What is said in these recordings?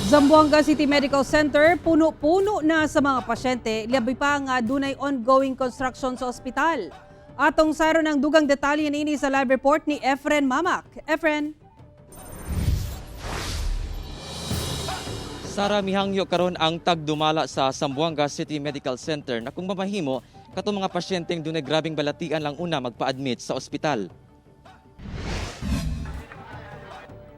Zamboanga City Medical Center, puno-puno na sa mga pasyente, labi pa nga dunay ongoing construction sa ospital. Atong saron ang dugang detalye niini sa live report ni Efren Mamak. Efren? Sara, mihangyo karon ang tagdumala sa Zamboanga City Medical Center na kung mamahimo katong mga pasyenteng dunay grabeng balatian lang una magpa-admit sa ospital.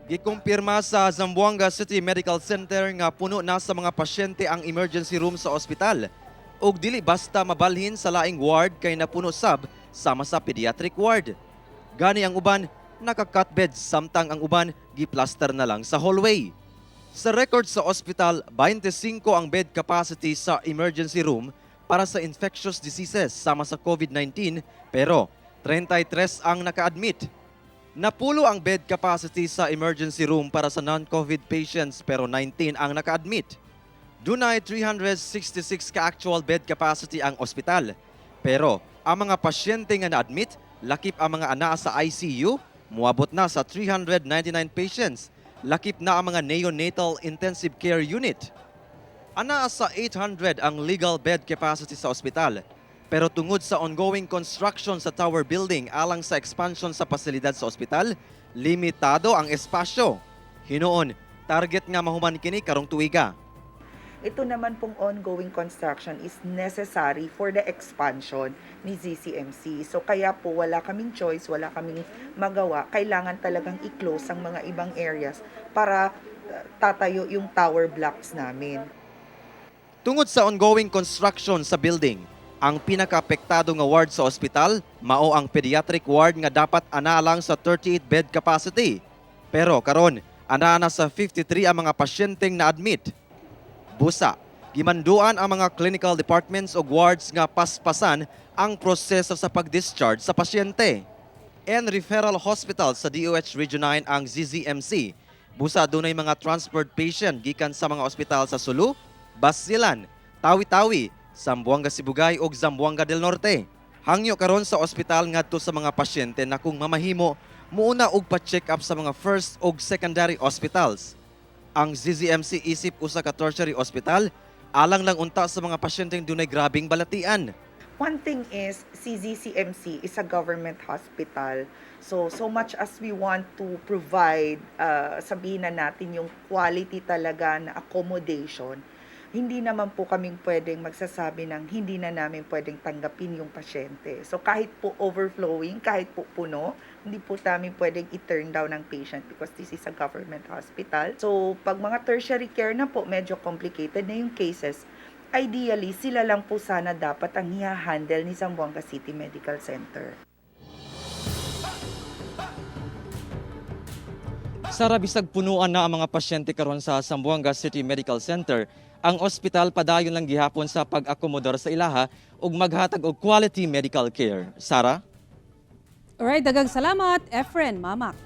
Gikumpirma sa Zamboanga City Medical Center nga puno na sa mga pasyente ang emergency room sa ospital. Ug dili basta mabalhin sa laing ward kay napuno sab sama sa pediatric ward. Gani ang uban naka-cot beds, samtang ang uban giplaster na lang sa hallway. Sa record sa ospital, 25 ang bed capacity sa emergency room para sa infectious diseases sama sa COVID-19, pero 33 ang naka-admit. Napulo ang bed capacity sa emergency room para sa non-COVID patients, pero 19 ang naka-admit. Dunay 366 ka actual bed capacity ang ospital. Pero ang mga pasyente nga na-admit, lakip ang mga anaa sa ICU, muabot na sa 399 patients. Lakip na ang mga neonatal intensive care unit. Anaa sa 800 ang legal bed capacity sa ospital. Pero tungod sa ongoing construction sa tower building alang sa expansion sa pasilidad sa ospital, limitado ang espasyo. Hinuon, target nga mahuman kini karong tuiga. Ito naman pong ongoing construction is necessary for the expansion ni ZCMC. So kaya po wala kaming choice, wala kaming magawa. Kailangan talagang i-close ang mga ibang areas para tatayo yung tower blocks namin. Tungod sa ongoing construction sa building, ang pinaka-apektado nga ward sa ospital mao ang pediatric ward nga dapat ana lang sa 38 bed capacity. Pero karon, ana na sa 53 ang mga pasyenteng na-admit. Busa, gimanduan ang mga clinical departments ug wards nga paspasan ang proseso sa pag-discharge sa pasyente. And referral hospital sa DOH Region 9 ang ZZMC. Busa, dunay mga transferred patient gikan sa mga ospital sa Sulu, Basilan, Tawi-Tawi, Zamboanga Sibugay ug Zamboanga del Norte. Hangyo karon sa ospital ngadto sa mga pasyente na kung mamahimo, muuna og pa-check up sa mga first ug secondary hospitals. Ang ZZMC isip usa ka tertiary hospital alang lang unta sa mga pasyenteng dunay grabeng balatian. One thing is, si ZCMC is a government hospital. So much as we want to provide, sabihin na natin yung quality talaga na accommodation, hindi naman po kaming pwedeng magsasabi ng hindi na namin pwedeng tanggapin yung pasyente. So, kahit po overflowing, kahit po puno, hindi po namin pwedeng i-turn down ng patient because this is a government hospital. So, pag mga tertiary care na po, medyo complicated na yung cases. Ideally, sila lang po sana dapat ang i-handle ni Zamboanga City Medical Center. Sara, bisag punuan na ang mga pasyente karon sa Zamboanga City Medical Center, ang ospital padayon lang gihapon sa pag-akomodar sa ilaha ug maghatag og quality medical care. Sara? Alright, dagang salamat, Efren Mamak.